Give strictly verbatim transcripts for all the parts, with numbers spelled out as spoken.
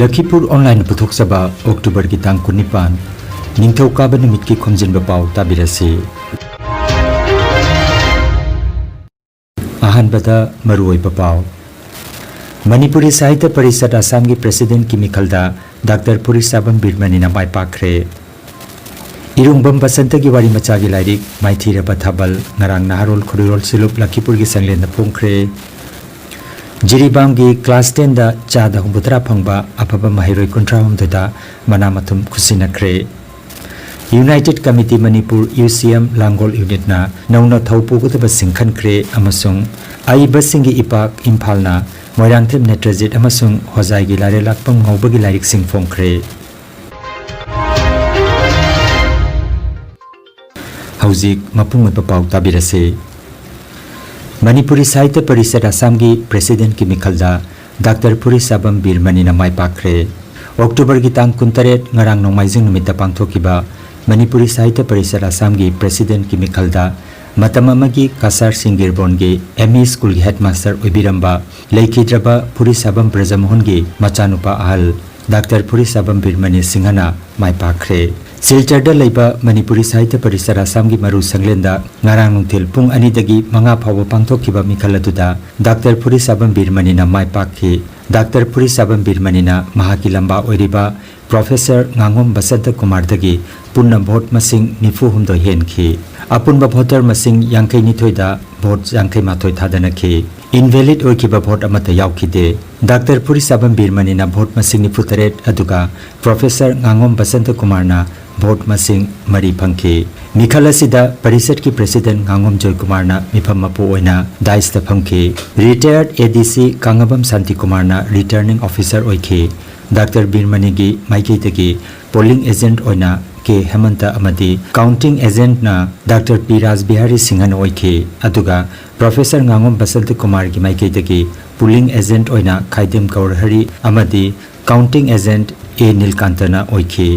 ꯂꯈꯤꯄꯨꯔ ꯑꯣꯟꯂꯥꯏꯟꯅ ꯄꯨꯊꯣꯛꯆꯕ ꯑꯣꯛꯇꯣꯕꯔꯒꯤ ꯇꯥꯡ ꯀꯨꯟꯅꯤꯄꯥꯟ, ꯅꯤꯡꯊꯧꯀꯥꯕ ꯅꯨꯃꯤꯠꯀꯤ ꯈꯣꯝꯖꯤꯟꯕ ꯄꯥꯎ ꯇꯥꯕꯤꯔꯁꯤ꯫ ꯑꯍꯥꯟꯕꯗ ꯃꯔꯨꯑꯣꯏꯕ ꯄꯥꯎ꯫ ꯃꯅꯤꯄꯨꯔꯤ ꯁꯥꯍꯤꯇ꯭ꯌ ꯄꯔꯤꯁꯠ ꯑꯁꯥꯝꯒꯤ ꯄ꯭ꯔꯦꯁꯤꯗꯦꯟꯠꯀꯤ ꯃꯤꯈꯜꯗ ꯗꯥꯛꯇꯔ ꯐꯨꯔꯤꯁꯥꯕꯝ ꯕꯤꯔꯃꯅꯤꯅ ꯃꯥꯏ ꯄꯥꯛꯈ꯭ꯔꯦ꯫ ꯏꯔꯨꯡꯕꯝ ꯕꯁꯟꯇꯒꯤ ꯋꯥꯔꯤ ꯃꯆꯥꯒꯤ ꯂꯥꯏꯔꯤꯛ ꯃꯥꯏꯊꯤꯔꯕ ꯊꯥꯕꯜ ꯉꯔꯥꯡ ꯅꯍꯥꯔꯣꯜ ꯈꯨꯔꯣꯏꯔꯣꯜ ꯁꯤꯂꯨꯞ ꯂꯈꯤꯄꯨꯔꯒꯤ ꯁꯪꯂꯦꯟꯗ ꯐꯣꯡꯈ꯭ꯔꯦ꯫ ꯖꯤꯔꯤꯕꯥꯝꯒꯤ ꯀ꯭ꯂꯥꯁ ꯇꯦꯟꯗ ꯆꯥꯗ ꯍꯨꯝꯐꯨꯇꯔꯥ ꯐꯪꯕ ꯑꯐꯕ ꯃꯍꯩꯔꯣꯏ ꯀꯨꯟꯊ꯭ꯔꯥ ꯍꯨꯝꯗꯣꯏꯗ ꯃꯅꯥ ꯃꯊꯨꯝ ꯈꯨꯠꯁꯤꯟꯅꯈ꯭ꯔꯦ꯫ ꯌꯨꯅꯥꯏꯇꯦꯗ ꯀꯃꯤꯇꯤ ꯃꯅꯤꯄꯨꯔ, ꯌꯨ ꯁꯤ ꯑꯦꯝ, ꯂꯥꯡꯒꯣꯜ ꯌꯨꯅꯤꯠꯅ ꯅꯧꯅ ꯊꯧ ꯄꯨꯒꯗꯕꯁꯤꯡ ꯈꯟꯈ꯭ꯔꯦ ꯑꯃꯁꯨꯡ ꯑꯏꯕꯁꯤꯡꯒꯤ ꯏꯄꯥꯛ ꯏꯝꯐꯥꯜꯅ ꯃꯣꯏꯔꯥꯡꯊꯦꯝ ꯅꯦꯇ꯭ꯔꯖꯤꯠ ꯑꯃꯁꯨꯡ ꯍꯣꯖꯥꯏꯒꯤ ꯂꯥꯏꯔꯦꯜꯂꯛꯄꯝ ꯉꯧꯕꯒꯤ ꯂꯥꯏꯔꯤꯛꯁꯤꯡ ꯐꯣꯡꯈ꯭ꯔꯦ꯫ ꯍꯧꯖꯤꯛ ꯃꯄꯨꯡ ꯑꯣꯏꯕ ꯄꯥꯎ ꯇꯥꯕꯤꯔꯁꯤ꯫ ꯃꯅꯤꯄꯨꯔꯤ ꯁꯥꯍꯤꯇ꯭ꯌ ꯄꯔꯤꯁꯠ ꯑꯁꯥꯝꯒꯤ ꯄ꯭ꯔꯦꯁꯤꯗꯦꯟꯠꯀꯤ ꯃꯤꯈꯜꯗ ꯗꯥꯛꯇꯔ ꯐꯨꯔꯤꯁꯥꯕꯝ ꯕꯤꯔꯃꯅꯤꯅ ꯃꯥꯏ ꯄꯥꯛꯈ꯭ꯔꯦ꯫ ꯑꯣꯛꯇꯣꯕꯔꯒꯤ ꯇꯥꯡ ꯀꯨꯟꯇꯔꯦꯠ, ꯉꯔꯥꯡ ꯅꯣꯡꯃꯥꯏꯖꯤꯡ ꯅꯨꯃꯤꯠꯇ ꯄꯥꯡꯊꯣꯛꯈꯤꯕ ꯃꯅꯤꯄꯨꯔꯤ ꯁꯥꯍꯤꯇ꯭ꯌ ꯄꯔꯤꯁꯠ ꯑꯁꯥꯝꯒꯤ ꯄ꯭ꯔꯦꯁꯤꯗꯦꯟꯠꯀꯤ ꯃꯤꯈꯜꯗ ꯃꯇꯝ ꯑꯃꯒꯤ ꯀꯁꯥꯔ ꯁꯤꯡꯒꯤꯔꯕꯣꯟꯒꯤ ꯑꯦꯝ ꯏ ꯁ꯭ꯀꯨꯜꯒꯤ ꯍꯦꯗꯃꯥꯁꯇꯔ ꯑꯣꯏꯕꯤꯔꯝꯕ ꯂꯩꯈꯤꯗ꯭ꯔꯕ ꯐꯨꯔꯤꯁꯥꯕꯝ ꯕ꯭ꯔꯖꯃꯣꯍꯟꯒꯤ ꯃꯆꯥꯅꯨꯄꯥ ꯑꯍꯜ ꯗꯥꯛꯇꯔ ꯐꯨꯔꯤꯁꯥꯕꯝ ꯕꯤꯔꯃꯅꯤ ꯁꯤꯡꯍꯅ ꯃꯥꯏ ꯄꯥꯛꯈ꯭ꯔꯦ꯫ ꯁꯤꯜꯆꯔꯗ ꯂꯩꯕ ꯃꯅꯤꯄꯨꯔꯤ ꯁꯥꯍꯤꯇ꯭ꯌ ꯄꯔꯤꯁꯠ ꯑꯁꯥꯝꯒꯤ ꯃꯔꯨ ꯁꯪꯂꯦꯟꯗ ꯉꯔꯥꯡ ꯅꯨꯡꯊꯤꯜ ꯄꯨꯡ ꯑꯅꯤꯗꯒꯤ ꯃꯉꯥ ꯐꯥꯎꯕ ꯄꯥꯡꯊꯣꯛꯈꯤꯕ ꯃꯤꯈꯜ ꯑꯗꯨꯗ ꯗꯥꯛꯇꯔ ꯐꯨꯔꯤꯁꯥꯕꯝ ꯕꯤꯔꯃꯅꯤꯅ ꯃꯥꯏ ꯄꯥꯛꯈꯤ꯫ ꯗꯥꯛꯇꯔ ꯐꯨꯔꯤꯁꯥꯕꯝ ꯕꯤꯔꯃꯅꯤꯅ ꯃꯍꯥꯛꯀꯤ ꯂꯝꯕꯥ ꯑꯣꯏꯔꯤꯕ ꯄ꯭ꯔꯣꯐꯦꯁꯔ ꯉꯥꯉꯣꯝ ꯕꯁꯟꯇ ꯀꯨꯃꯥꯔꯗꯒꯤ ꯄꯨꯟꯅ ꯚꯣꯠ ꯃꯁꯤꯡ ꯅꯤꯐꯨ ꯍꯨꯝꯗꯣꯏ ꯍꯦꯟꯈꯤ꯫ ꯑꯄꯨꯟꯕ ꯚꯣꯇꯔ ꯃꯁꯤꯡ ꯌꯥꯡꯈꯩ ꯅꯤꯊꯣꯏꯗ ꯚꯣꯠ ꯌꯥꯡꯈꯩ ꯃꯥꯊꯣꯏ ꯊꯥꯗꯅꯈꯤ꯫ ꯏꯟꯚꯦꯂꯤꯗ ꯑꯣꯏꯈꯤꯕ ꯚꯣꯠ ꯑꯃꯠꯇ ꯌꯥꯎꯈꯤꯗꯦ꯫ ꯗꯥꯛꯇꯔ ꯐꯨꯔꯤꯁꯥꯕꯝ ꯕꯤꯔꯃꯅꯤꯅ ꯚꯣꯠ ꯃꯁꯤꯡ ꯅꯤꯐꯨ ꯇꯔꯦꯠ, ꯑꯗꯨꯒ ꯄ꯭ꯔꯣꯐꯦꯁꯔ ꯉꯥꯉꯣꯝ ꯕꯁꯟꯇ ꯀꯨꯃꯥꯔꯅ ꯚꯣꯠ ꯃꯁꯤꯡ ꯃꯔꯤ ꯐꯪꯈꯤ꯫ ꯃꯤꯈꯜ ꯑꯁꯤꯗ ꯄꯔꯤꯁꯠꯀꯤ ꯄ꯭ꯔꯦꯁꯤꯗꯦꯟꯠ ꯉꯥꯉꯣꯝ ꯖꯣꯏꯀꯨꯃꯥꯔꯅ ꯃꯤꯐꯝ ꯃꯄꯨ ꯑꯣꯏꯅ ꯗꯥꯏꯁꯇ ꯐꯝꯈꯤ꯫ ꯔꯤꯇꯥꯌꯔꯗ ꯑꯦ ꯗꯤ ꯁꯤ ꯀꯥꯉꯕꯝ ꯁꯥꯟꯇꯤꯀꯨꯃꯥꯔꯅ ꯔꯤꯇꯔꯅꯤꯡ ꯑꯣꯐꯤꯁꯔ ꯑꯣꯏꯈꯤ꯫ ꯗꯥꯛꯇꯔ ꯕꯤꯔꯃꯅꯤꯒꯤ ꯃꯥꯏꯀꯩꯗꯒꯤ ꯄꯣꯂꯤꯡ ꯑꯦꯖꯦꯟꯠ ꯑꯣꯏꯅ ꯀꯦ ꯍꯦꯃꯟꯇ ꯑꯃꯗꯤ ꯀꯥꯎꯟꯇꯤꯡ ꯑꯦꯖꯦꯟꯠꯅ ꯗꯥꯛꯇꯔ ꯄꯤ ꯔꯥꯖꯕꯤꯍꯥꯔꯤ ꯁꯤꯡꯍꯅ ꯑꯣꯏꯈꯤ꯫ ꯑꯗꯨꯒ ꯄ꯭ꯔꯣꯐꯦꯁꯔ ꯉꯥꯉꯣꯝ ꯕꯁꯟꯇ ꯀꯨꯃꯥꯔꯒꯤ ꯃꯥꯏꯀꯩꯗꯒꯤ ꯄꯣꯂꯤꯡ ꯑꯦꯖꯦꯟꯠ ꯑꯣꯏꯅ ꯈꯥꯏꯗꯦꯝ ꯒꯧꯔꯍꯔꯤ ꯑꯃꯗꯤ ꯀꯥꯎꯟꯇꯤꯡ ꯑꯦꯖꯦꯟꯠ ꯑꯦ ꯅꯤꯜꯀꯥꯟꯇꯅ ꯑꯣꯏꯈꯤ꯫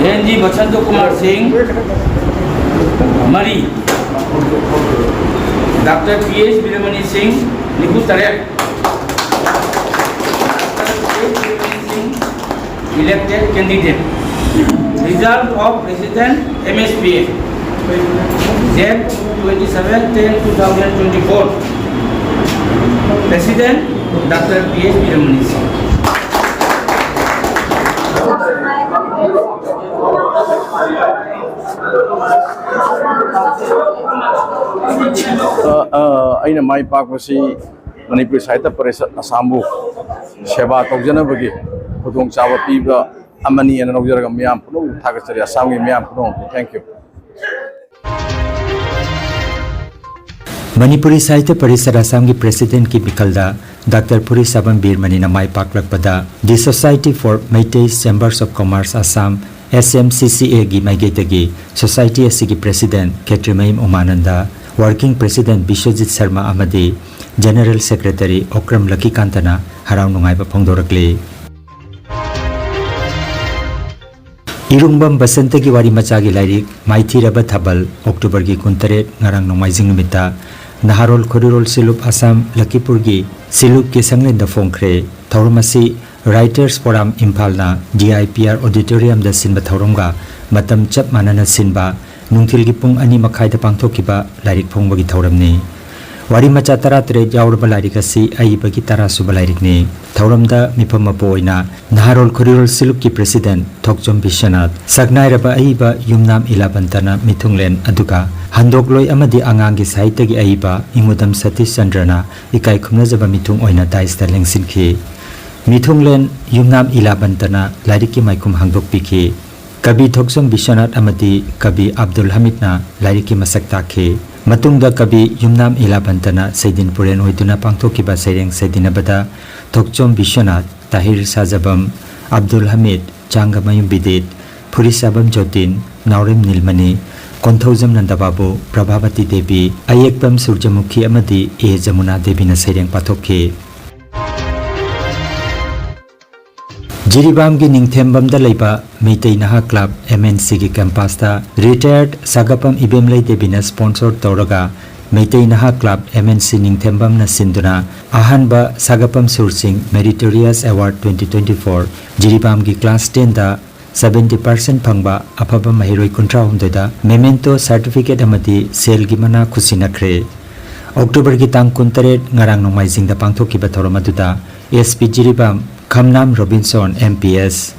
ꯑꯦꯟ ꯖꯤ ꯕꯁꯟꯇ ꯀꯨꯃꯥꯔ ꯁꯤꯡ, ꯃꯔꯤ꯫ ꯗꯥꯛꯇꯔ ꯄꯤ ꯑꯦꯁ ꯕꯤꯔꯃꯅꯤ ꯁꯤꯡ, ꯅꯤꯐꯨ ꯇꯔꯦꯠ꯫ Elected candidate. Result of President M S P A. Date twenty-seven ten two thousand twenty-four. President Doctor P H Biramani. ꯑ, ꯑ, ꯑꯩꯅ ꯃꯥꯏ ꯄꯥꯛꯄꯁꯤ ꯃꯅꯤꯄꯨꯔꯤ ꯁꯥꯍꯤꯇ꯭ꯌ ꯄꯔꯤꯁꯠ ꯑꯁꯥꯝꯕꯨ ꯁꯦꯕꯥ ꯇꯧꯖꯅꯕꯒꯤ ꯈꯨꯗꯣꯡꯆꯥꯕ ꯄꯤꯕ ꯑꯃꯅꯤ ꯍꯥꯏꯅ ꯂꯧꯖꯔꯒ ꯃꯤꯌꯥꯝ ꯄꯨꯝꯅꯃꯛꯄꯨ ꯊꯥꯒꯠꯆꯔꯤ꯫ ꯑꯁꯥꯝꯒꯤ ꯃꯤꯌꯥꯝ ꯄꯨꯝꯅꯃꯛꯄꯨ thank you꯫ ꯃꯅꯤꯄꯨꯔꯤ ꯁꯥꯍꯤꯇ꯭ꯌ ꯄꯔꯤꯁꯠ ꯑꯁꯥꯝꯒꯤ ꯄ꯭ꯔꯦꯁꯤꯗꯦꯟꯠꯀꯤ ꯃꯤꯈꯜꯗ ꯗꯥꯛꯇꯔ ꯐꯨꯔꯤꯁꯥꯕꯝ ꯕꯤꯔꯃꯅꯤꯅ ꯃꯥꯏ ꯄꯥꯛꯂꯛꯄꯗ The Society for Meitei Chambers of Commerce Assam, S M C C A ꯒꯤ ꯃꯥꯏꯀꯩꯗꯒꯤ ꯁꯣꯁꯥꯏꯇꯤ ꯑꯁꯤꯒꯤ ꯄ꯭ꯔꯦꯁꯤꯗꯦꯟꯠ ꯈꯦꯇ꯭ꯔꯤꯃꯌꯨꯝ ꯎꯃꯥꯅꯟꯗ, ꯋꯥꯔꯀꯤꯡ ꯄ꯭ꯔꯦꯁꯤꯗꯦꯟꯠ ꯕꯤꯁ꯭ꯋꯖꯤꯠ ꯁꯔꯃ ꯑꯃꯗꯤ ꯖꯦꯅꯦꯔꯦꯜ ꯁꯦꯀ꯭ꯔꯦꯇꯔꯤ ꯑꯣꯀ꯭ꯔꯝ ꯂꯛꯀꯤꯀꯥꯟꯇꯅ ꯍꯔꯥꯎ ꯅꯨꯡꯉꯥꯏꯕ ꯐꯣꯡꯗꯣꯔꯛꯂꯤ꯫ ꯏꯔꯨꯡꯕꯝ ꯕꯁꯟꯇꯒꯤ ꯋꯥꯔꯤ ꯃꯆꯥꯒꯤ ꯂꯥꯏꯔꯤꯛ ꯃꯥꯏꯊꯤꯔꯕ ꯊꯥꯕꯜ, ꯑꯣꯛꯇꯣꯕꯔꯒꯤ ꯀꯨꯟꯇꯔꯦꯠ, ꯉꯔꯥꯡ ꯅꯣꯡꯃꯥꯏꯖꯤꯡ ꯅꯨꯃꯤꯠꯇ ꯅꯍꯥꯔꯣꯜ ꯈꯣꯏꯔꯤꯔꯣꯜ ꯁꯤꯂꯨꯞ ꯑꯁꯥꯝ ꯂꯛꯈꯤꯄꯨꯔꯒꯤ ꯁꯤꯂꯨꯞꯀꯤ ꯁꯪꯂꯦꯟꯗ ꯐꯣꯡꯈ꯭ꯔꯦ꯫ ꯊꯧꯔꯝ ꯑꯁꯤ Writers Forum ꯏꯝꯐꯥꯜꯅ D I P R auditoriumꯗ ꯁꯤꯟꯕ ꯊꯧꯔꯝꯒ ꯃꯇꯝ ꯆꯞ ꯃꯥꯟꯅꯅ ꯁꯤꯟꯕ ꯅꯨꯡꯊꯤꯜꯒꯤ ꯄꯨꯡ ꯑꯅꯤ ꯃꯈꯥꯏꯗ ꯄꯥꯡꯊꯣꯛꯈꯤꯕ ꯂꯥꯏꯔꯤꯛ ꯐꯣꯡꯕꯒꯤ ꯊꯧꯔꯝꯅꯤ꯫ ꯋꯥꯔꯤ ꯃꯆꯥ ꯇꯔꯥꯇꯔꯦꯠ ꯌꯥꯎꯔꯕ ꯂꯥꯏꯔꯤꯛ ꯑꯁꯤ ꯑꯏꯕꯒꯤ ꯇꯔꯥꯁꯨꯕ ꯂꯥꯏꯔꯤꯛꯅꯤ꯫ ꯊꯧꯔꯝꯗ ꯃꯤꯐꯝ ꯃꯄꯨ ꯑꯣꯏꯅ ꯅꯍꯥꯔꯣꯜ ꯈꯨꯔꯤꯔꯣꯜ ꯁꯤꯂꯨꯞꯀꯤ ꯄ꯭ꯔꯦꯁꯤꯗꯦꯟꯠ ꯊꯣꯛꯆꯣꯝ ꯕꯤꯁ꯭ꯋꯅꯥꯊ, ꯁꯛꯅꯥꯏꯔꯕ ꯑꯏꯕ ꯌꯨꯝꯅꯥꯝ ꯏꯂꯥꯕꯟꯇꯅ ꯃꯤꯊꯨꯡꯂꯦꯟ ꯑꯗꯨꯒ ꯍꯟꯗꯣꯛꯂꯣꯏ ꯑꯃꯗꯤ ꯑꯉꯥꯡꯒꯤ ꯁꯥꯍꯤꯇ꯭ꯌꯒꯤ ꯑꯏꯕ ꯏꯉꯨꯗꯝ ꯁꯇꯤꯁ ꯆꯟꯗ꯭ꯔꯅ ꯏꯀꯥꯏ ꯈꯨꯝꯅꯖꯕ ꯃꯤꯊꯨꯡ ꯑꯣꯏꯅ dais ꯇ ꯂꯦꯡꯁꯤꯟꯈꯤ꯫ ꯃꯤꯊꯨꯡꯂꯦꯟ ꯌꯨꯝꯅꯥꯝ ꯏꯂꯥꯕꯟꯇꯅ ꯂꯥꯏꯔꯤꯛꯀꯤ ꯃꯥꯏꯈꯨꯝ ꯍꯥꯡꯗꯣꯛꯄꯤꯈꯤ꯫ ꯀꯕꯤ ꯊꯣꯛꯆꯣꯝ ꯕꯤꯁ꯭ꯋꯅꯥꯊ ꯑꯃꯗꯤ ꯀꯕꯤ ꯑꯕꯗꯨꯜ ꯍꯃꯤꯗꯅ ꯂꯥꯏꯔꯤꯛꯀꯤ ꯃꯁꯛ ꯇꯥꯛꯈꯤ꯫ ꯃꯇꯨꯡꯗ ꯀꯕꯤ ꯌꯨꯝꯅꯥꯝ ꯏꯂꯥꯕꯟꯇꯅ ꯁꯩꯗꯤꯟ ꯄꯨꯔꯦꯟ ꯑꯣꯏꯗꯨꯅ ꯄꯥꯡꯊꯣꯛꯈꯤꯕ ꯁꯩꯔꯦꯡ ꯁꯩꯗꯤꯟꯅꯕꯗ ꯊꯣꯛꯆꯣꯝ ꯕꯤꯁ꯭ꯋꯅꯥꯊ, ꯇꯥꯍꯤꯔ ꯁꯥꯖꯕꯝ, ꯑꯕꯗꯨꯜ ꯍꯃꯤꯗ, ꯆꯥꯡꯒꯃꯌꯨꯝ ꯕꯤꯗꯤꯠ, ꯐꯨꯔꯤꯁꯥꯕꯝ ꯖꯣꯇꯤꯟ, ꯅꯥꯎꯔꯦꯝ ꯅꯤꯜꯃꯅꯤ, ꯀꯣꯟꯊꯧꯖꯝ ꯅꯟꯗꯕꯥꯕꯨ, ꯄ꯭ꯔꯚꯥꯕꯇꯤ ꯗꯦꯕꯤ, ꯑꯌꯦꯛꯄꯝ ꯁꯨꯔꯖꯃꯨꯈꯤ ꯑꯃꯗꯤ ꯑꯦ ꯖꯃꯨꯅꯥ ꯗꯦꯕꯤꯅ ꯁꯩꯔꯦꯡ ꯄꯥꯊꯣꯛꯈꯤ꯫ ꯖꯤꯔꯤꯕꯥꯝꯒꯤ ꯅꯤꯡꯊꯦꯝꯕꯝꯗ ꯂꯩꯕ ꯃꯩꯇꯩ ꯅꯍꯥ ꯀ꯭ꯂꯕ, M N C ꯒꯤ ꯀꯦꯝꯄꯁꯇ ꯔꯤꯇꯥꯌꯔꯗ ꯁꯥꯒꯞꯄꯝ ꯏꯕꯦꯝꯂꯩ ꯗꯦꯕꯤꯅ ꯁ꯭ꯄꯣꯟꯁꯔ ꯇꯧꯔꯒ ꯃꯩꯇꯩ ꯅꯍꯥ ꯀ꯭ꯂꯕ ꯑꯦꯝ ꯑꯦꯟ ꯁꯤ ꯅꯤꯡꯊꯦꯝꯕꯝꯅ ꯁꯤꯟꯗꯨꯅ ꯑꯍꯥꯟꯕ ꯁꯥꯒꯥꯄꯝ ꯁꯨꯔ ꯁꯤꯡ Meritorious Award twenty twenty four ꯖꯤꯔꯤꯕꯥꯝꯒꯤ class ten ꯗ seventy percent ꯐꯪꯕ ꯑꯐꯕ ꯃꯍꯩꯔꯣꯏ ꯀꯨꯟꯊ꯭ꯔꯥ ꯍꯨꯝꯗꯣꯏꯗ memento certificate ꯑꯃꯗꯤ ꯁꯦꯜꯒꯤ ꯃꯅꯥ ꯈꯨꯠꯁꯤꯟꯅꯈ꯭ꯔꯦ꯫ ꯑꯣꯛꯇꯣꯕꯔꯒꯤ ꯇꯥꯡ ꯀꯨꯟꯇꯔꯦꯠ, ꯉꯔꯥꯡ ꯅꯣꯡꯃꯥꯏꯖꯤꯡꯗ ꯄꯥꯡꯊꯣꯛꯈꯤꯕ ꯊꯧꯔꯝ ꯑꯗꯨꯗ S P Jiribam Khamnam Robinson M P S,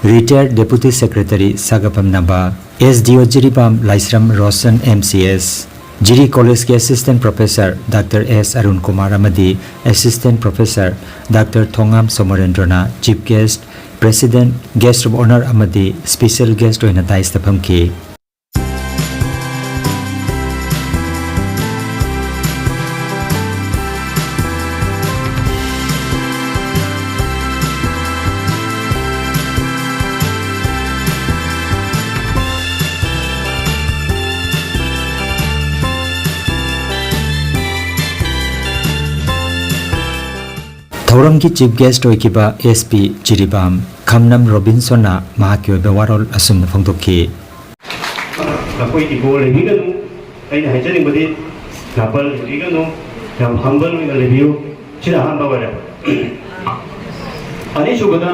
Retired Deputy Secretary ꯁꯥꯒꯥꯄꯝ ꯅꯝꯕ, ꯑꯦꯁ ꯗꯤ ꯑꯣ ꯖꯤꯔꯤꯕꯥꯝ ꯂꯥꯏꯁ꯭ꯔꯝ ꯔꯣꯁꯟ ꯑꯦꯝ ꯁꯤ ꯑꯦꯁ, ꯖꯤꯔꯤ ꯀꯣꯂꯦꯖꯀꯤ Assistant Professor ꯗꯥꯛꯇꯔ ꯑꯦꯁ ꯑꯔꯨꯟ ꯀꯨꯃꯥꯔ ꯑꯃꯗꯤ Assistant Professor doctor Thongam ꯁꯣꯃꯣꯔꯦꯟꯗ꯭ꯔꯣꯅ Chief Guest, President, Guest of Honour ꯑꯃꯗꯤ Special Guest ꯑꯣꯏꯅ dais ꯇ ꯐꯝꯈꯤ꯫ ꯊꯧꯔꯝꯒꯤ Chief Guest ꯑꯣꯏꯈꯤꯕ ꯑꯦꯁ ꯄꯤ ꯖꯤꯔꯤꯕꯥꯝ ꯈꯝꯅꯝ ꯔꯣꯕꯤꯟꯁꯣꯟꯅ ꯃꯍꯥꯛꯀꯤ ꯑꯣꯏꯕ ꯋꯥꯔꯣꯜ ꯑꯁꯨꯝꯅ ꯐꯣꯡꯗꯣꯛꯈꯤ꯫ ꯅꯈꯣꯏ ego ꯂꯩꯕꯤꯒꯅꯨ꯫ ꯑꯩꯅ ꯍꯥꯏꯖꯅꯤꯡꯕꯗꯤ ꯅꯥꯄꯜ ꯂꯩꯕꯤꯒꯅꯨ, ꯌꯥꯝ humble ꯑꯣꯏꯅ ꯂꯩꯕꯤꯌꯨ꯫ ꯁꯤꯅ ꯑꯍꯥꯟꯕ ꯑꯣꯏꯔꯦ꯫ ꯑꯅꯤꯁꯨꯕꯗ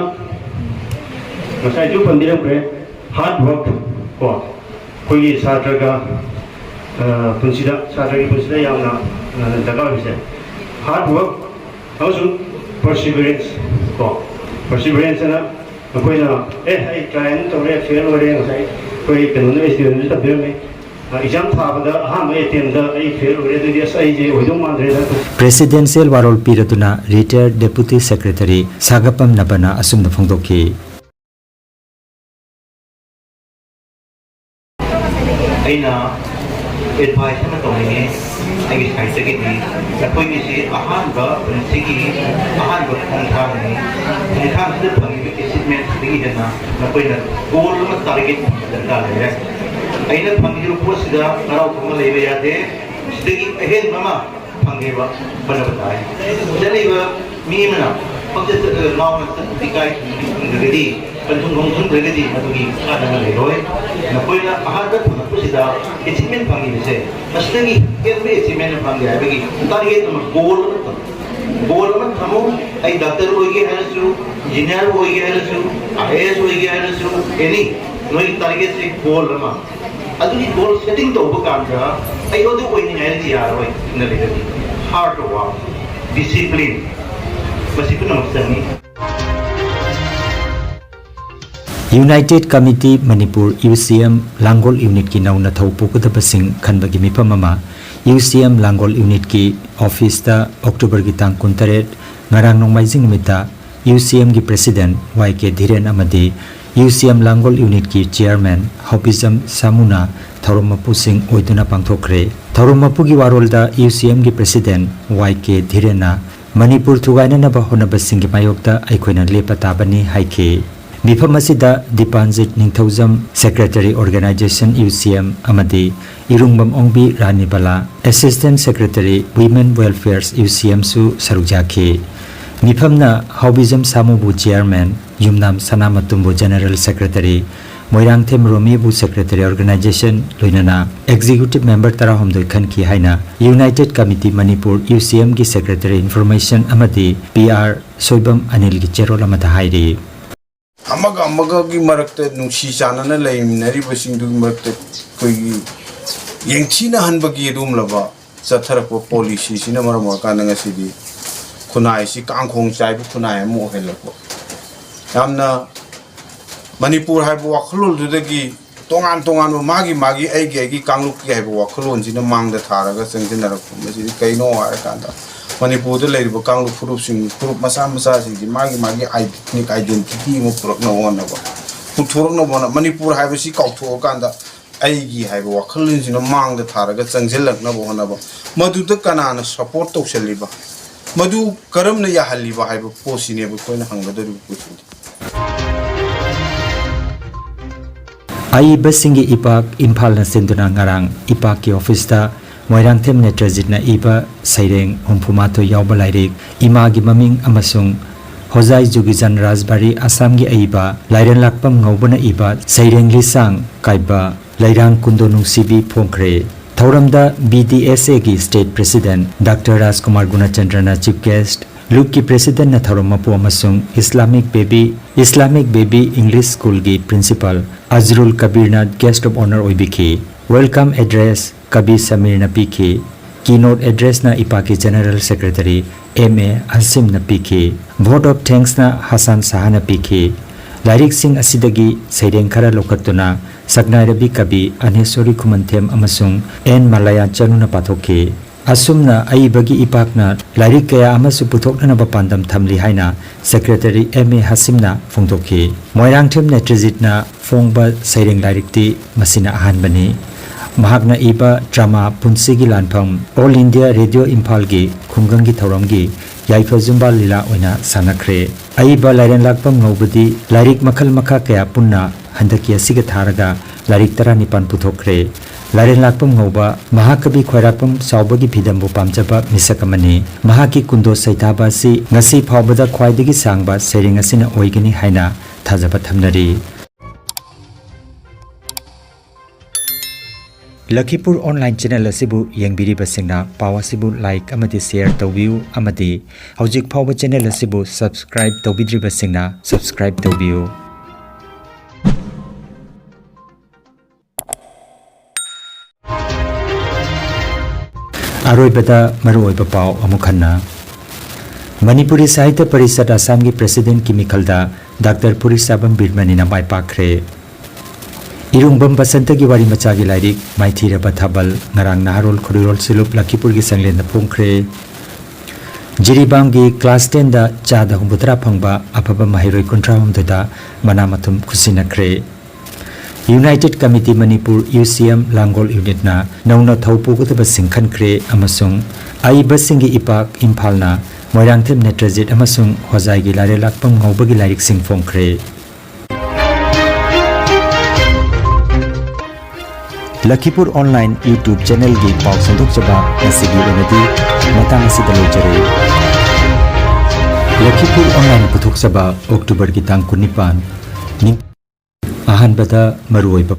ꯉꯁꯥꯏꯁꯨ ꯄꯟꯕꯤꯔꯝꯈ꯭ꯔꯦ, hard work ꯀꯣ꯫ ꯑꯩꯈꯣꯏꯒꯤ ꯁꯥꯇ꯭ꯔꯒ, ꯑ, ꯄꯨꯟꯁꯤꯗ, ꯁꯥꯇ꯭ꯔꯒꯤ ꯄꯨꯟꯁꯤꯗ ꯌꯥꯝꯅ, ꯑ, ꯗꯔꯀꯥꯔ ꯑꯣꯏꯕꯁꯦ hard work ꯑꯃꯁꯨꯡ perseverance ꯀꯣ꯫ Perseverance ꯑꯅ ꯑꯩꯈꯣꯏꯅ, "ꯑꯦ, ꯑꯩ try ꯑꯗꯨꯝ ꯇꯧꯔꯦ, fail ꯑꯣꯏꯔꯦ", ꯉꯁꯥꯏ ꯑꯩꯈꯣꯏ ꯀꯩꯅꯣꯅ, ꯑꯦꯁ ꯗꯤ ꯑꯣꯅꯁꯨ ꯇꯝꯕꯤꯔꯝꯃꯦ꯫ ꯑ, exam ꯊꯥꯕꯗ ꯑꯍꯥꯟꯕ attempt ꯇ ꯑꯩ fail ꯑꯣꯏꯔꯦ, ꯑꯗꯨꯗꯤ ꯑꯁ, ꯑꯩꯁꯦ ꯑꯣꯏꯗꯧ ꯃꯥꯟꯗ꯭ꯔꯦꯗ꯫ Presidential ꯋꯥꯔꯣꯜ ꯄꯤꯔꯗꯨꯅ Retired Deputy Secretary ꯁꯥꯒꯄꯝ ꯅꯕꯅ ꯑꯁꯨꯝꯅ ꯐꯣꯡꯗꯣꯛꯈꯤ꯫ ꯑꯩꯅ advice ꯑꯃ ꯇꯧꯅꯤꯡꯉꯤ ꯑꯩꯒꯤ side ꯇꯒꯤꯗꯤ꯫ ꯑꯩꯈꯣꯏꯒꯤꯁꯤ ꯑꯍꯥꯟꯕ ꯄꯨꯟꯁꯤꯒꯤ ꯑꯍꯥꯟꯕ ꯈꯣꯡꯊꯥꯡꯅꯤ꯫ ꯈꯣꯡꯊꯥꯡꯁꯤꯗ ꯐꯪꯉꯤꯕ achievement ꯁꯤꯗꯒꯤ ꯍꯦꯟꯅ ꯅꯈꯣꯏꯅ goal ꯑꯃ target ꯊꯝꯕ ꯗꯔꯀꯥꯔ ꯂꯩꯔꯦ꯫ ꯑꯩꯅ ꯐꯪꯉꯤꯕ ꯄꯣꯠꯁꯤꯗ ꯍꯔꯥꯎ ꯀꯨꯝꯍꯩ ꯂꯩꯕ ꯌꯥꯗꯦ꯫ ꯁꯤꯗꯒꯤ ꯑꯍꯦꯟꯕ ꯑꯃ ꯐꯪꯒꯦꯕ ꯍꯣꯠꯅꯕ ꯇꯥꯏ꯫ ꯆꯠꯂꯤꯕ ꯃꯤ ꯑꯃꯅ ꯄꯪꯆꯠ ꯆꯠꯂꯒ ꯉꯥꯎꯅ ꯆꯠꯄꯗꯤ ꯀꯥꯏ ꯐꯪꯒꯅꯤ? ꯄꯟꯊꯨꯡꯐꯝ ꯈꯪꯗ꯭ꯔꯒꯗꯤ ꯃꯗꯨꯒꯤ ꯀꯥꯟꯅꯕ ꯂꯩꯔꯣꯏ꯫ ꯅꯈꯣꯏꯅ ꯑꯍꯥꯟꯕ ꯊꯣꯛꯂꯛꯄꯁꯤꯗ achievement ꯐꯪꯉꯤꯕꯁꯦ, ꯃꯁꯤꯗꯒꯤ ꯍꯦꯟꯕ achievement ꯐꯪꯒꯦ ꯍꯥꯏꯕꯒꯤ target ꯑꯃ, goal ꯑꯃ ꯊꯝꯃꯨ꯫ Goal ꯑꯃ ꯊꯝꯃꯨ꯫ ꯑꯩ doctor ꯑꯣꯏꯒꯦ ꯍꯥꯏꯔꯁꯨ, engineer ꯑꯣꯏꯒꯦ ꯍꯥꯏꯔꯁꯨ, I A S ꯑꯣꯏꯒꯦ ꯍꯥꯏꯔꯁꯨ, any, ꯅꯣꯏꯒꯤ targetꯁꯦ goal ꯑꯃ꯫ ꯑꯗꯨꯒꯤ goal setting ꯇꯧꯕ ꯀꯥꯟꯗ ꯑꯩ ꯑꯗꯨ ꯑꯣꯏꯅꯤꯡꯉꯥꯏꯗꯤ ꯌꯥꯔꯣꯏ꯫ ꯅꯠꯇ꯭ꯔꯒꯗꯤ hard work, discipline, ꯃꯁꯤ ꯄꯨꯝꯅꯃꯛ ꯆꯪꯏ꯫ United Committee Manipur, U C M, ꯂꯥꯡꯒꯣꯜ unitꯀꯤ ꯅꯧꯅ ꯊꯧ ꯄꯨꯒꯗꯕꯁꯤꯡ ꯈꯟꯕꯒꯤ ꯃꯤꯐꯝ ꯑꯃ U C M ꯂꯥꯡꯒꯣꯜ unitꯀꯤ officeꯇ Octoberꯒꯤ ꯇꯥꯡ ꯀꯨꯟꯇꯔꯦꯠ, ꯉꯔꯥꯡ ꯅꯣꯡꯃꯥꯏꯖꯤꯡ ꯅꯨꯃꯤꯠꯇ U C Mꯒꯤ president Y K ꯙꯤꯔꯦꯟ ꯑꯃꯗꯤ U C M ꯂꯥꯡꯒꯣꯜ unitꯀꯤ chairman ꯍꯥꯎꯕꯤꯖꯝ ꯁꯥꯃꯨꯅ ꯊꯧꯔꯝ ꯃꯄꯨꯁꯤꯡ ꯑꯣꯏꯗꯨꯅ ꯄꯥꯡꯊꯣꯛꯈ꯭ꯔꯦ꯫ ꯊꯧꯔꯝ ꯃꯄꯨꯒꯤ ꯋꯥꯔꯣꯜꯗ U C Mꯒꯤ president Y K ꯙꯤꯔꯦꯟꯅ Manipur ꯊꯨꯒꯥꯏꯅꯅꯕ ꯍꯣꯠꯅꯕꯁꯤꯡꯒꯤ ꯃꯥꯌꯣꯛꯇ ꯑꯩꯈꯣꯏꯅ ꯂꯦꯞꯄ ꯇꯥꯕꯅꯤ ꯍꯥꯏꯈꯤ꯫ ꯃꯤꯐꯝ ꯑꯁꯤꯗ ꯗꯤꯄꯥꯟꯖꯤꯠ ꯅꯤꯡꯊꯧꯖꯝ, secretary organization U C M, ꯑꯃꯗꯤ ꯏꯔꯨꯡꯕꯝ ꯑꯣꯡꯕꯤ ꯔꯥꯅꯤꯕꯂꯥ, assistant secretary women welfare U C Mꯁꯨ ꯁꯔꯨꯛ ꯌꯥꯈꯤ꯫ ꯃꯤꯐꯝꯅ ꯍꯥꯎꯕꯤꯖꯝ ꯁꯥꯃꯨꯕꯨ chairman, ꯌꯨꯝꯅꯥꯝ ꯁꯅꯥꯃꯇꯨꯝꯕꯨ general secretary, Moirangthem ꯔꯣꯃꯤꯕꯨ secretary organization, ꯂꯣꯏꯅꯅ executive member ꯇꯔꯥꯍꯨꯝꯗꯣꯏ ꯈꯟꯈꯤ ꯍꯥꯏꯅ United Committee Manipur, U C Mꯒꯤ secretary information ꯑꯃꯗꯤ P R ꯁꯣꯏꯕꯝ ꯑꯅꯤꯜꯒꯤ ꯆꯦꯔꯣꯜ ꯑꯃꯗ ꯍꯥꯏꯔꯤ꯫ ꯑꯃꯒ ꯑꯃꯒꯒꯤ ꯃꯔꯛꯇ ꯅꯨꯡꯁꯤ ꯆꯥꯟꯅꯅ ꯂꯩꯃꯤꯟꯅꯔꯤꯕꯁꯤꯡꯗꯨꯒꯤ ꯃꯔꯛꯇ ꯑꯩꯈꯣꯏꯒꯤ ꯌꯦꯡꯊꯤꯅꯍꯟꯕꯒꯤ ꯑꯗꯨꯒꯨꯝꯂꯕ ꯆꯠꯊꯔꯛꯄ policyꯁꯤꯅ ꯃꯔꯝ ꯑꯣꯏꯔꯀꯥꯟꯗ ꯉꯁꯤꯗꯤ ꯈꯨꯟꯅꯥꯏꯁꯤ ꯀꯥꯡꯈꯣꯡ ꯆꯥꯏꯕ ꯈꯨꯟꯅꯥꯏ ꯑꯃ ꯑꯣꯏꯍꯜꯂꯛꯄ, ꯌꯥꯝꯅ ꯃꯅꯤꯄꯨꯔ ꯍꯥꯏꯕ ꯋꯥꯈꯜꯂꯣꯟꯗꯨꯗꯒꯤ ꯇꯣꯉꯥꯟ ꯇꯣꯉꯥꯟꯕ ꯃꯥꯒꯤ ꯃꯥꯒꯤ ꯑꯩꯒꯤ ꯑꯩꯒꯤ ꯀꯥꯡꯂꯨꯞꯀꯤ ꯍꯥꯏꯕ ꯋꯥꯈꯜꯂꯣꯟꯁꯤꯅ ꯃꯥꯡꯗ ꯊꯥꯔꯒ ꯆꯪꯁꯤꯟꯅꯔꯛꯄ꯫ ꯃꯁꯤꯗꯤ ꯀꯩꯅꯣ ꯍꯥꯏꯔꯀꯥꯟꯗ ꯃꯅꯤꯄꯨꯔꯗ ꯂꯩꯔꯤꯕ ꯀꯥꯡꯂꯨꯞ ꯐꯨꯔꯨꯞꯁꯤꯡ, ꯐꯨꯔꯨꯞ ꯃꯆꯥ ꯃꯆꯥꯁꯤꯡꯁꯤ ꯃꯥꯒꯤ ꯃꯥꯒꯤ ethnic identity ꯑꯃ ꯄꯨꯔꯛꯅꯕ ꯍꯣꯠꯅꯕ, ꯄꯨꯊꯣꯔꯛꯅꯕ ꯍꯣꯠꯅꯕ, ꯃꯅꯤꯄꯨꯔ ꯍꯥꯏꯕꯁꯤ ꯀꯥꯎꯊꯣꯛꯑꯀꯥꯟꯗ ꯑꯩꯒꯤ ꯍꯥꯏꯕ ꯋꯥꯈꯜꯂꯣꯟꯁꯤꯅ ꯃꯥꯡꯗ ꯊꯥꯔꯒ ꯆꯪꯁꯤꯜꯂꯛꯅꯕ ꯍꯣꯠꯅꯕ, ꯃꯗꯨꯗ ꯀꯅꯥꯅ support ꯇꯧꯁꯜꯂꯤꯕ, ꯃꯗꯨ ꯀꯔꯝꯅ ꯌꯥꯍꯜꯂꯤꯕ ꯍꯥꯏꯕ ꯄꯣꯠꯁꯤꯅꯦꯕ ꯑꯩꯈꯣꯏꯅ ꯍꯪꯒꯗꯧꯔꯤꯕ ꯀꯣꯏꯁꯟꯗꯤ꯫ ꯑꯏꯕꯁꯤꯡꯒꯤ ꯏꯄꯥꯛ ꯏꯝꯐꯥꯜꯅ ꯁꯤꯟꯗꯨꯅ ꯉꯔꯥꯡ ꯏꯄꯥꯛꯀꯤ officeꯇ ꯃꯣꯏꯔꯥꯡꯊꯦꯝ ꯅꯦꯇ꯭ꯔꯖꯤꯠꯅ ꯏꯕ ꯁꯩꯔꯦꯡ ꯍꯨꯝꯐꯨꯃꯥꯊꯣꯏ ꯌꯥꯎꯕ ꯂꯥꯏꯔꯤꯛ ꯏꯃꯥꯒꯤ ꯃꯃꯤꯡ ꯑꯃꯁꯨꯡ ꯍꯣꯖꯥꯏ ꯖꯨꯒꯤꯖꯟ ꯔꯥꯖꯕꯥꯔꯤ ꯑꯁꯥꯝꯒꯤ ꯑꯏꯕ ꯂꯥꯏꯔꯦꯟꯂꯥꯛꯄꯝ ꯉꯧꯕꯅ ꯏꯕ ꯁꯩꯔꯦꯡ ꯂꯤꯁꯥꯡ ꯀꯥꯏꯕ ꯂꯩꯔꯥꯡ ꯀꯨꯟꯗꯣ ꯅꯨꯡꯁꯤꯕꯤ ꯐꯣꯡꯈ꯭ꯔꯦ꯫ ꯊꯧꯔꯝꯗ B D S Aꯒꯤ State President Doctor ꯔꯥꯖꯀꯨꯃꯥꯔ ꯒꯨꯅꯆꯟꯗ꯭ꯔꯅ Chief Guest, ꯂꯨꯞꯀꯤ Presidentꯅ ꯊꯧꯔꯝ ꯃꯄꯨ ꯑꯃꯁꯨꯡ Islamic Baby, Islamic Baby English Schoolꯒꯤ Principal ꯑꯖꯔꯨꯜ ꯀꯕꯤꯔꯅ Guest of Honour ꯑꯣꯏꯕꯤꯈꯤ꯫ Welcome Address ꯀꯕꯤ ꯁꯃꯤꯔꯅ ꯄꯤꯈꯤ꯫ Keynote Addressꯅ ꯏꯄꯥꯛꯀꯤ General Secretary M A ꯍꯥꯁꯤꯝꯅ ꯄꯤꯈꯤ꯫ Vote of Thanksꯅ ꯍꯁꯥꯟ ꯁꯍꯥꯅ ꯄꯤꯈꯤ꯫ ꯂꯥꯏꯔꯤꯛꯁꯤꯡ ꯑꯁꯤꯗꯒꯤ ꯁꯩꯔꯦꯡ ꯈꯔ ꯂꯧꯈꯠꯇꯨꯅ ꯁꯛꯅꯥꯏꯔꯕꯤ ꯀꯕꯤ ꯑꯅꯦꯁꯣꯔꯤ ꯈꯨꯃꯟꯊꯦꯝ ꯑꯃꯁꯨꯡ N ꯃꯂꯥꯌꯥ ꯆꯅꯨꯅ ꯄꯥꯊꯣꯛꯈꯤ꯫ ꯑꯁꯨꯝꯅ ꯑꯏꯕꯒꯤ ꯏꯄꯥꯛꯅ ꯂꯥꯏꯔꯤꯛ ꯀꯌꯥ ꯑꯃꯁꯨ ꯄꯨꯊꯣꯛꯅꯅꯕ ꯄꯥꯟꯗꯝ ꯊꯝꯂꯤ ꯍꯥꯏꯅ Secretary M A ꯍꯥꯁꯤꯝꯅ ꯐꯣꯡꯗꯣꯛꯈꯤ꯫ ꯃꯣꯏꯔꯥꯡꯊꯦꯝ ꯅꯦꯇ꯭ꯔꯖꯤꯠꯅ ꯐꯣꯡꯕ ꯁꯩꯔꯦꯡ ꯂꯥꯏꯔꯤꯛꯇꯤ ꯃꯁꯤꯅ ꯑꯍꯥꯟꯕꯅꯤ꯫ ꯃꯍꯥꯛꯅ ꯏꯕ drama ꯄꯨꯟꯁꯤꯒꯤ ꯂꯥꯟꯐꯝ All India Radio ꯏꯝꯐꯥꯜꯒꯤ ꯈꯨꯡꯒꯪꯒꯤ ꯊꯧꯔꯝꯒꯤ ꯌꯥꯏꯐ ꯖꯨꯝꯕꯥ ꯂꯤꯂꯥ ꯑꯣꯏꯅ ꯁꯥꯟꯅꯈ꯭ꯔꯦ꯫ ꯑꯏꯕ ꯂꯥꯏꯔꯦꯟꯂꯥꯛꯄꯝ ꯉꯧꯕꯗꯤ ꯂꯥꯏꯔꯤꯛ ꯃꯈꯜ ꯃꯈꯥ ꯀꯌꯥ ꯄꯨꯟꯅ ꯍꯟꯗꯛꯀꯤ ꯑꯁꯤꯒ ꯊꯥꯔꯒ ꯂꯥꯏꯔꯤꯛ ꯇꯔꯥꯅꯤꯄꯥꯟ ꯄꯨꯊꯣꯛꯈ꯭ꯔꯦ꯫ ꯂꯥꯏꯔꯦꯟꯂꯥꯛꯄꯝ ꯉꯧꯕ ꯃꯍꯥꯀꯕꯤ ꯈ꯭ꯋꯥꯏꯔꯥꯛꯄꯝ ꯆꯥꯎꯕꯒꯤ ꯐꯤꯗꯝꯕꯨ ꯄꯥꯝꯖꯕ ꯃꯤꯁꯛ ꯑꯃꯅꯤ꯫ ꯃꯍꯥꯛꯀꯤ ꯀꯨꯟꯗꯣ ꯁꯩꯊꯥꯕ ꯑꯁꯤ ꯉꯁꯤ ꯐꯥꯎꯕꯗ ꯈ꯭ꯋꯥꯏꯗꯒꯤ ꯁꯥꯡꯕ ꯁꯩꯔꯦꯡ ꯑꯁꯤꯅ ꯑꯣꯏꯒꯅꯤ ꯍꯥꯏꯅ ꯊꯥꯖꯕ ꯊꯝꯅꯔꯤ꯫ ꯂꯈꯤꯄꯨꯔ online channel ꯑꯁꯤꯕꯨ ꯌꯦꯡꯕꯤꯔꯤꯕꯁꯤꯡꯅ ꯄꯥꯎ ꯑꯁꯤꯕꯨ like ꯑꯃꯗꯤ share ꯇꯧꯕꯤꯌꯨ ꯑꯃꯗꯤ ꯍꯧꯖꯤꯛ ꯐꯥꯎꯕ channel ꯑꯁꯤꯕꯨ subscribe ꯇꯧꯕꯤꯗ꯭ꯔꯤꯕꯁꯤꯡꯅ subscribe ꯇꯧꯕꯤꯌꯨ꯫ ꯑꯔꯣꯏꯕꯗ ꯃꯔꯨꯑꯣꯏꯕ ꯄꯥꯎ ꯑꯃꯨꯛ ꯍꯟꯅ꯫ ꯃꯅꯤꯄꯨꯔꯤ ꯁꯥꯍꯤꯇ꯭ꯌ ꯄꯔꯤꯁꯠ ꯑꯁꯥꯝꯒꯤ Presidentꯀꯤ ꯃꯤꯈꯜꯗ Doctor ꯄꯨꯔꯤꯁꯥꯕꯝ ꯕꯤꯔꯃꯅꯤꯅ ꯃꯥꯏ ꯄꯥꯛꯈ꯭ꯔꯦ꯫ ꯏꯔꯨꯡꯕꯝ ꯕꯁꯟꯇꯒꯤ ꯋꯥꯔꯤ ꯃꯆꯥꯒꯤ ꯂꯥꯏꯔꯤꯛ ꯃꯥꯏꯊꯤꯔꯕ ꯊꯥꯕꯜ ꯉꯔꯥꯡ ꯅꯍꯥꯔꯣꯜ ꯈꯨꯔꯤꯔꯣꯜ ꯁꯤꯂꯨꯞ ꯂꯈꯤꯄꯨꯔꯒꯤ ꯁꯪꯂꯦꯟꯗ ꯐꯣꯡꯈ꯭ꯔꯦ꯫ ꯖꯤꯔꯤꯕꯥꯝꯒꯤ class tenꯗ ꯆꯥꯗ ꯍꯨꯝꯐꯨꯇꯔꯥ ꯐꯪꯕ ꯑꯐꯕ ꯃꯍꯩꯔꯣꯏ ꯀꯨꯟꯊ꯭ꯔꯥꯍꯨꯝꯗꯣꯏꯗ ꯃꯅꯥ ꯃꯊꯨꯝ ꯈꯨꯠꯁꯤꯟꯅꯈ꯭ꯔꯦ꯫ United Committee Manipur, UCM, ꯂꯥꯡꯒꯣꯜ unitꯅ ꯅꯧꯅ ꯊꯧ ꯄꯨꯒꯗꯕꯁꯤꯡ ꯈꯟꯈ꯭ꯔꯦ ꯑꯃꯁꯨꯡ ꯑꯏꯕꯁꯤꯡꯒꯤ ꯏꯄꯥꯛ ꯏꯝꯐꯥꯜꯅ ꯃꯣꯏꯔꯥꯡꯊꯦꯝ ꯅꯦꯇ꯭ꯔꯖꯤꯠ ꯑꯃꯁꯨꯡ ꯍꯣꯖꯥꯏꯒꯤ ꯂꯥꯏꯔꯦꯟꯂꯥꯛꯄꯝ ꯉꯧꯕꯒꯤ ꯂꯥꯏꯔꯤꯛꯁꯤꯡ ꯐꯣꯡꯈ꯭ꯔꯦ꯫ ꯂꯈꯤꯄꯨꯔ online YouTube channelꯒꯤ ꯄꯥꯎ ꯁꯟꯗꯣꯛꯆꯕ ꯉꯁꯤꯒꯤ ꯑꯣꯏꯅꯗꯤ ꯃꯇꯥꯡ ꯑꯁꯤꯗ ꯂꯣꯏꯖꯔꯦ꯫ ꯂꯈꯤꯄꯨꯔ ꯃꯅꯤꯄꯨꯔ ꯑꯣꯟꯂꯥꯏꯟ ꯄꯨꯊꯣꯛꯆꯕ ꯑꯣꯛꯇꯣꯕꯔꯒꯤ ꯇꯥꯡ ꯀꯨꯟꯅꯤꯄꯥꯟ, ꯅꯤꯡ-, ꯑꯍꯥꯟꯕꯗ ꯃꯔꯨꯑꯣꯏꯕ